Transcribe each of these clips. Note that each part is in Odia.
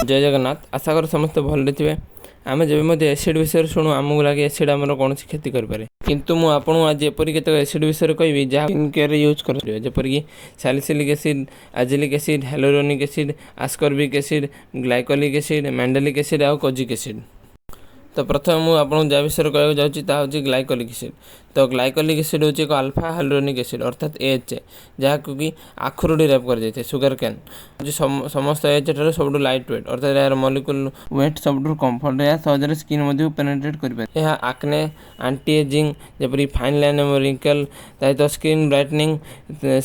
ଜୟ ଜଗନ୍ନାଥ। ଆଶା କରେ ସମସ୍ତେ ଭଲରେ ଥିବେ। ଆମେ ଯେବେ ମଧ୍ୟ ଏସିଡ୍ ବିଷୟରେ ଶୁଣୁ, ଆମକୁ ଲାଗେ ଏସିଡ୍ ଆମର କୌଣସି କ୍ଷତି କରିପାରେ। କିନ୍ତୁ ମୁଁ ଆପଣଙ୍କୁ ଆଜି ଏପରି କେତେକ ଏସିଡ୍ ବିଷୟରେ କହିବି, ଯାହା ସ୍କିନ୍ କେୟାରରେ ୟୁଜ୍ କରିପାରିବେ, ଯେପରିକି salicylic acid, azelaic acid, hyaluronic acid, ascorbic acid, glycolic acid, mandelic acid ଆଉ କୋଜିକ୍ ଏସିଡ୍। ତ ପ୍ରଥମେ ମୁଁ ଆପଣଙ୍କୁ ଯାହା ବିଷୟରେ କହିବାକୁ ଯାଉଛି, ତାହା ହେଉଛି ଗ୍ଲାଇକୋଲିକ୍ ଏସିଡ୍। ତ ଗ୍ଲାଇକୋଲିକ୍ ଏସିଡ୍ ହେଉଛି ଏକ ଆଲଫା ହାଇଲୁରୋନିକ୍ ଏସିଡ୍, ଅର୍ଥାତ୍ ଏଏଚ୍, ଯାହାକୁ କି ଆଖୁରୁ ଡିରାଇଭ୍ କରାଯାଇଥାଏ, ସୁଗାର କ୍ୟାନ୍। ସମସ୍ତ ଏଏଚ୍ ଠାରୁ ସବୁଠୁ ଲାଇଟ୍ ୱେଟ୍, ଅର୍ଥାତ୍ ଏହାର ମଲିକୁଲ ୱେଟ୍ ସବୁଠୁ କମ୍। ଫଳରେ ଏହା ସହଜରେ ସ୍କିନ୍ ମଧ୍ୟ ପେନେଟ୍ରେଟ୍ କରିପାରେ। ଏହା ଆକ୍ନେ, ଆଣ୍ଟି ଏଜିଂ, ଯେପରି ଫାଇନ୍ ଲାଇନ୍ ଏବଂ ରିଙ୍କଲ୍, ତା ସହିତ ସ୍କିନ୍ ବ୍ରାଇଟନିଂ,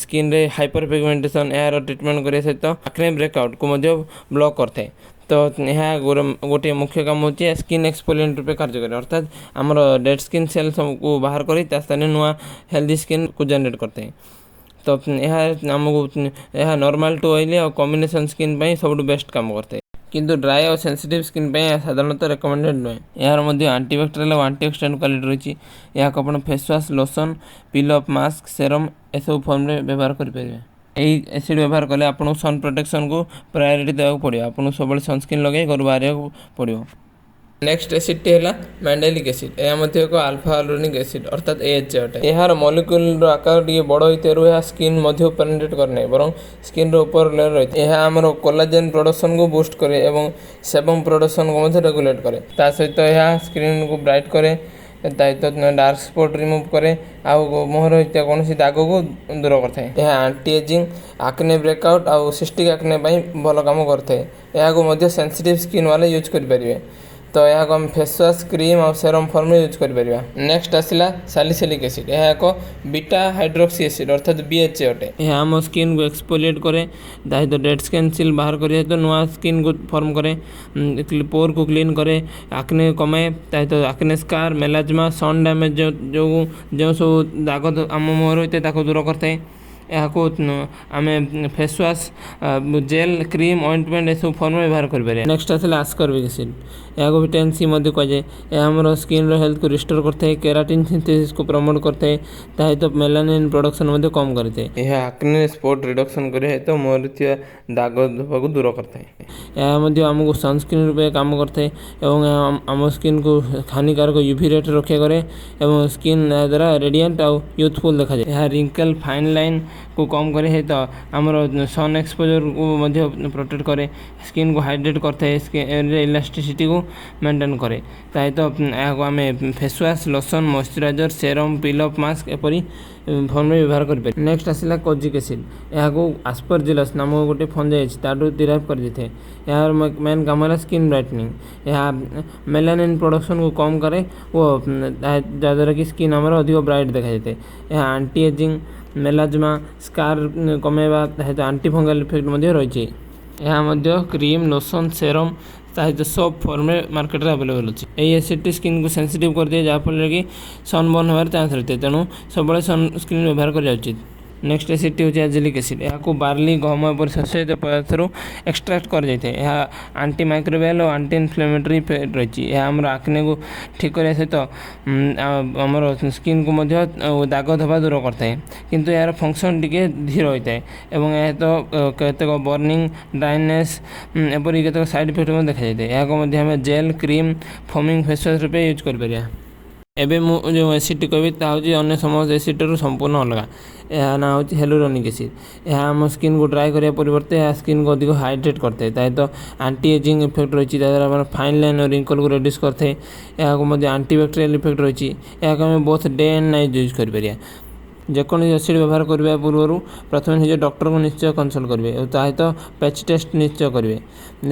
ସ୍କିନ୍ରେ ହାଇପର ପିଗମେଣ୍ଟେସନ୍, ଏହାର ଟ୍ରିଟମେଣ୍ଟ କରିବା ସହିତ ଆକ୍ନେ ବ୍ରେକ୍ଆଉଟ୍କୁ ମଧ୍ୟ ବ୍ଲକ୍ କରିଥାଏ। ତ ଏହା ଗୋଟିଏ ମୁଖ୍ୟ କାମ ହେଉଛି ସ୍କିନ୍ ଏକ୍ସଫୋଲିଏଣ୍ଟ ରୂପେ କାର୍ଯ୍ୟ କରେ, ଅର୍ଥାତ୍ ଆମର ଡେଡ୍ ସ୍କିନ୍ ସେଲ୍ ସବୁକୁ ବାହାର କରି ତା ସ୍ଥାନରେ ନୂଆ ହେଲ୍ଦି ସ୍କିନ୍କୁ ଜେନେରେଟ୍ କରିଥାଏ। ତ ଏହା ଆମକୁ ଏହା ନର୍ମାଲ୍ ଟୁ ଅଏଲି ଆଉ କମ୍ବିନେସନ୍ ସ୍କିନ୍ ପାଇଁ ସବୁଠୁ ବେଷ୍ଟ କାମ କରିଥାଏ। କିନ୍ତୁ ଡ୍ରାଏ ଆଉ ସେନ୍ସିଟିଭ୍ ସ୍କିନ୍ ପାଇଁ ଏହା ସାଧାରଣତଃ ରେକମେଣ୍ଡେଡ଼ ନୁହେଁ। ଏହାର ମଧ୍ୟ ଆଣ୍ଟିବ୍ୟାକ୍ଟେରିଆଲ୍ ଆଉ ଆଣ୍ଟିଅକ୍ସିଡାଣ୍ଟ କ୍ୱାଲିଟି ରହିଛି। ଏହାକୁ ଆପଣ face wash, lotion, peel off mask, serum ଏସବୁ ଫର୍ମରେ ବ୍ୟବହାର କରିପାରିବେ। ଏହି ଏସିଡ୍ ବ୍ୟବହାର କଲେ ଆପଣଙ୍କୁ ସନ୍ ପ୍ରୋଟେକ୍ସନ୍କୁ ପ୍ରାୟୋରିଟି ଦେବାକୁ ପଡ଼ିବ। ଆପଣଙ୍କୁ ସବୁବେଳେ ସନସ୍କ୍ରିନ୍ ଲଗାଇ ଘରୁ ବାହାରିବାକୁ ପଡ଼ିବ। ନେକ୍ସଟ ଏସିଡ୍ଟି ହେଲା ମ୍ୟାଣ୍ଡେଲିକ୍ ଏସିଡ୍। ଏହା ମଧ୍ୟ ଏକ ଆଲଫା ହାଇଲୁରୋନିକ୍ ଏସିଡ୍, ଅର୍ଥାତ୍ ଏଏଚ୍ ଅଟେ। ଏହାର ମଲିକ୍ୟୁଲର ଆକାର ଟିକେ ବଡ଼ ହୋଇଥିବାରୁ ଏହା ସ୍କିନ୍ ମଧ୍ୟ ପେନେଟ୍ରେଟ୍ କରେ ନାହିଁ, ବରଂ ସ୍କିନ୍ର ଉପର ଲେୟର ରହିଥାଏ। ଏହା ଆମର କୋଲାଜେନ୍ ପ୍ରଡକ୍ସନକୁ ବୁଷ୍ଟ କରେ ଏବଂ ସେବମ୍ ପ୍ରଡକ୍ସନକୁ ମଧ୍ୟ ରେଗୁଲେଟ୍ କରେ। ତା ସହିତ ଏହା ସ୍କିନ୍କୁ ବ୍ରାଇଟ୍ କରେ, ତା ସହିତ ଡାର୍କ ସ୍ପଟ୍ ରିମୁଭ୍ କରେ ଆଉ ମୁହଁରେ ହୋଇଥିବା କୌଣସି ଦାଗକୁ ଦୂର କରିଥାଏ। ଏହା ଆଣ୍ଟି ଏଜିଂ, ଆକ୍ନେ ବ୍ରେକ୍ଆଉଟ୍ ଆଉ ସିଷ୍ଟିକ୍ ଆକ୍ନେ ପାଇଁ ଭଲ କାମ କରିଥାଏ। ଏହାକୁ ମଧ୍ୟ ସେନ୍ସିଟିଭ୍ ସ୍କିନ୍ ବାଲା ୟୁଜ୍ କରିପାରିବେ। ତ ଏହାକୁ ଆମେ ଫେସ୍ ୱାଶ୍, କ୍ରିମ୍ ଆଉ ସେରମ୍ ଫର୍ମରେ ୟୁଜ୍ କରିପାରିବା। ନେକ୍ସଟ ଆସିଲା ସାଲିସିଲିକ୍ ଏସିଡ୍। ଏହା ଏକ ବିଟା ହାଇଡ୍ରୋକ୍ସି ଏସିଡ୍, ଅର୍ଥାତ୍ ବିଏଚ୍ ଅଟେ। ଏହା ଆମ ସ୍କିନ୍କୁ ଏକ୍ସଫୋଲିଏଟ୍ କରେ, ତା ସହିତ ଡେଡ୍ ସ୍କିନ୍ ସେଲ୍ ବାହାର କରିବା ସହିତ ନୂଆ ସ୍କିନ୍କୁ ଫର୍ମ କରେ, ପୋର୍କୁ କ୍ଲିନ୍ କରେ, ଆକ୍ନେ କମାଏ। ତା ସହିତ ଆକ୍ନେ ସ୍କାର, ମେଲାଜମା, ସନ୍ ଡ୍ୟାମେଜ୍ ଯୋଗୁଁ ଯେଉଁ ସବୁ ଦାଗ ଆମ ମୁହଁରେ ହୋଇଥାଏ, ତାକୁ ଦୂର କରିଥାଏ। ଏହାକୁ ଆମେ face wash, gel, cream, ointment ଏସବୁ ଫର୍ମରେ ବ୍ୟବହାର କରିପାରିବା। ନେକ୍ସଟ ଆସିଲା ଆସ୍କର୍ବିକ୍ ଏସିଡ୍। ଏହାକୁ ଭିଟାମିନ୍ ସି ମଧ୍ୟ କୁହାଯାଏ। ଏହା ଆମର ସ୍କିନ୍ର ହେଲ୍ଥକୁ ରିଷ୍ଟୋର କରିଥାଏ, କେରାଟିନ୍ ସିନ୍ଥେସିସ୍କୁ ପ୍ରମୋଟ୍ କରିଥାଏ, ତା ସହିତ ମେଲାନିନ୍ ପ୍ରଡକ୍ସନ୍ ମଧ୍ୟ କମ୍ କରିଥାଏ। ଏହା ଆକ୍ନେ ସ୍ପଟ୍ ରିଡକ୍ସନ୍ କରିବା ସହିତ ମୁହଁରେ ଥିବା ଦାଗ ଧୋବାକୁ ଦୂର କରିଥାଏ। ଏହା ମଧ୍ୟ ଆମକୁ ସନସ୍କ୍ରିନ୍ ରୂପେ କାମ କରିଥାଏ ଏବଂ ଏହା ଆମ ସ୍କିନ୍କୁ ହାନିକାରକ ୟୁଭି ରେ'ରୁ ରକ୍ଷା କରେ ଏବଂ ସ୍କିନ୍ ଏହା ଦ୍ୱାରା ରେଡ଼ିଆଣ୍ଟ ଆଉ ୟୁଥଫୁଲ୍ ଦେଖାଯାଏ। ଏହା ରିଙ୍କଲ୍, ଫାଇନ୍ ଲାଇନ୍କୁ କମ୍ କରିବା ସହିତ ଆମର ସନ୍ ଏକ୍ସପୋଜରକୁ ମଧ୍ୟ ପ୍ରୋଟେକ୍ଟ କରେ, ସ୍କିନ୍କୁ ହାଇଡ୍ରେଟ୍ କରିଥାଏ, ସ୍କିନ୍ରେ ଇଲାଷ୍ଟିସିଟିକୁ ମେଣ୍ଟେନ୍ କରେ। ତା ସହିତ ଏହାକୁ ଆମେ face wash, lotion, moisturizer, serum, peel off mask ଏପରି ଫର୍ମରେ ବ୍ୟବହାର କରିପାରିବା। ନେକ୍ସଟ ଆସିଲା କୋଜିକ୍ ଏସିଡ୍। ଏହାକୁ ଆସ୍ପରଜିଲସ୍ ନାମକ ଗୋଟେ ଫଞ୍ଜାଇ ଅଛି, ତାଠୁ ଡିରାଇଭ୍ କରାଯାଇଥାଏ। ଏହାର ମେନ୍ କାମ ହେଲା ସ୍କିନ୍ ବ୍ରାଇଟନିଂ। ଏହା ମେଲାନିନ୍ ପ୍ରଡକ୍ସନକୁ କମ୍ କରେ ଓ ଯାହାଦ୍ୱାରା କି ସ୍କିନ୍ ଆମର ଅଧିକ ବ୍ରାଇଟ୍ ଦେଖାଯାଇଥାଏ। ଏହା ଆଣ୍ଟି ଏଜିଂ, ମେଲାଜମା, ସ୍କାର କମାଇବା ସହିତ ଆଣ୍ଟି ଫଙ୍ଗାଲ ଇଫେକ୍ଟ ମଧ୍ୟ ରହିଛି। ଏହା ମଧ୍ୟ କ୍ରିମ୍, ଲୋସନ୍, ସେରମ୍, ତା ସହିତ ସୋପ୍ ଫର୍ମରେ ମାର୍କେଟରେ ଆଭେଲେବଲ୍ ଅଛି। ଏହି ଏସିଡ୍ଟି ସ୍କିନ୍କୁ ସେନ୍ସିଟିଭ୍ କରିଦିଏ, ଯାହାଫଳରେ କି ସନବର୍ନ ହେବାର ଚାନ୍ସ ରହିଥାଏ। ତେଣୁ ସବୁବେଳେ ସନସ୍କ୍ରିନ୍ ବ୍ୟବହାର କରିବା ଉଚିତ। ନେକ୍ସଟ ଏସିଡ୍ଟି ହେଉଛି ଆଜେଲିକ୍ ଏସିଡ୍। ଏହାକୁ ବାର୍ଲି, ଗହମ ଏପରି ଶସ୍ୟଜାତ ପଦାର୍ଥରୁ ଏକ୍ସଟ୍ରାକ୍ଟ କରାଯାଇଥାଏ। ଏହା ଆଣ୍ଟି ମାଇକ୍ରୋବିଆଲ ଓ ଆଣ୍ଟି ଇନଫ୍ଲେମେଟରୀ ଇଫେକ୍ଟ ରହିଛି। ଏହା ଆମର ଆକ୍ନେକୁ ଠିକ୍ କରିବା ସହିତ ଆମର ସ୍କିନ୍କୁ ମଧ୍ୟ ଦାଗ ଧବା ଦୂର କରିଥାଏ। କିନ୍ତୁ ଏହାର ଫଙ୍କସନ୍ ଟିକେ ଧୀର ହୋଇଥାଏ ଏବଂ ଏହା ତ କେତେକ ବର୍ନିଂ, ଡ୍ରାଇନେସ୍ ଏପରି କେତେକ ସାଇଡ଼୍ ଇଫେକ୍ଟ ମଧ୍ୟ ଦେଖାଯାଇଥାଏ। ଏହାକୁ ମଧ୍ୟ ଆମେ gel, cream, foaming face wash ରୂପେ ୟୁଜ୍ କରିପାରିବା। ଏବେ ମୁଁ ଯେଉଁ ଏସିଡ୍ଟି କହିବି, ତାହା ହେଉଛି ଅନ୍ୟ ସମସ୍ତ ଏସିଡ୍ ଠାରୁ ସମ୍ପୂର୍ଣ୍ଣ ଅଲଗା। ଏହା ନାଁ ହେଉଛି ହାଇଲୁରୋନିକ୍ ଏସିଡ୍। ଏହା ଆମ ସ୍କିନ୍କୁ ଡ୍ରାଏ କରିବା ପରିବର୍ତ୍ତେ ଏହା ସ୍କିନ୍କୁ ଅଧିକ ହାଇଡ୍ରେଟ୍ କରିଥାଏ। ତା ସହିତ ଆଣ୍ଟି ଏଜିଂ ଇଫେକ୍ଟ ରହିଛି, ଯାହାଦ୍ୱାରା ଆମର ଫାଇନ୍ ଲାଇନ୍ ଓ ରିଙ୍କଲ୍କୁ ରେଡ୍ୟୁସ୍ କରିଥାଏ। ଏହାକୁ ମଧ୍ୟ ଆଣ୍ଟି ବ୍ୟାକ୍ଟେରିଆଲ୍ ଇଫେକ୍ଟ ରହିଛି। ଏହାକୁ ଆମେ both day and night use କରିପାରିବା। ଯେକୌଣସି ଏସିଡ୍ ବ୍ୟବହାର କରିବା ପୂର୍ବରୁ ପ୍ରଥମେ ନିଜ ଡକ୍ଟରଙ୍କୁ ନିଶ୍ଚୟ କନସଲ୍ଟ କରିବେ ଓ ତା ସହିତ ପ୍ୟାଚ୍ ଟେଷ୍ଟ ନିଶ୍ଚୟ କରିବେ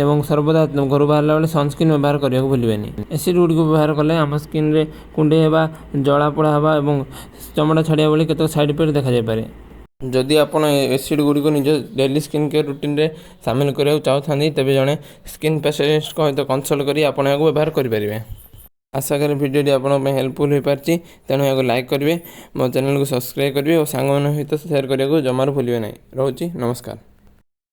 ଏବଂ ସର୍ବଦା ଘରୁ ବାହାରିଲା ବେଳେ ସନସ୍କ୍ରିନ୍ ବ୍ୟବହାର କରିବାକୁ ଭୁଲିବେନି। ଏସିଡ୍ ଗୁଡ଼ିକୁ ବ୍ୟବହାର କଲେ ଆମ ସ୍କିନ୍ରେ କୁଣ୍ଡେଇ ହେବା, ଜଳା ପୋଡ଼ା ହେବା ଏବଂ ଚମଡ଼ା ଛାଡ଼ିବା ଭଳି କେତେକ ସାଇଡ଼୍ ଇଫେକ୍ଟ ଦେଖାଯାଇପାରେ। ଯଦି ଆପଣ ଏସିଡ୍ ଗୁଡ଼ିକୁ ନିଜ ଡେଲି ସ୍କିନ୍ କେୟାର ରୁଟିନରେ ସାମିଲ କରିବାକୁ ଚାହୁଁଥାନ୍ତି, ତେବେ ଜଣେ ସ୍କିନ୍ ସ୍ପେଶାଲିଷ୍ଟଙ୍କ ସହିତ କନସଲ୍ଟ କରି ଆପଣ ଏହାକୁ ବ୍ୟବହାର କରିପାରିବେ। ଆଶା କରେ ଭିଡ଼ିଓଟି ଆପଣଙ୍କ ପାଇଁ ହେଲ୍ପଫୁଲ୍ ହୋଇପାରିଛି। ତେଣୁ ଏହାକୁ ଲାଇକ୍ କରିବେ, ମୋ ଚ୍ୟାନେଲକୁ ସବସ୍କ୍ରାଇବ୍ କରିବେ ଓ ସାଙ୍ଗମାନଙ୍କ ସହିତ ସେୟାର କରିବାକୁ ଜମାରୁ ଭୁଲିବେ ନାହିଁ। ରହୁଛି, ନମସ୍କାର।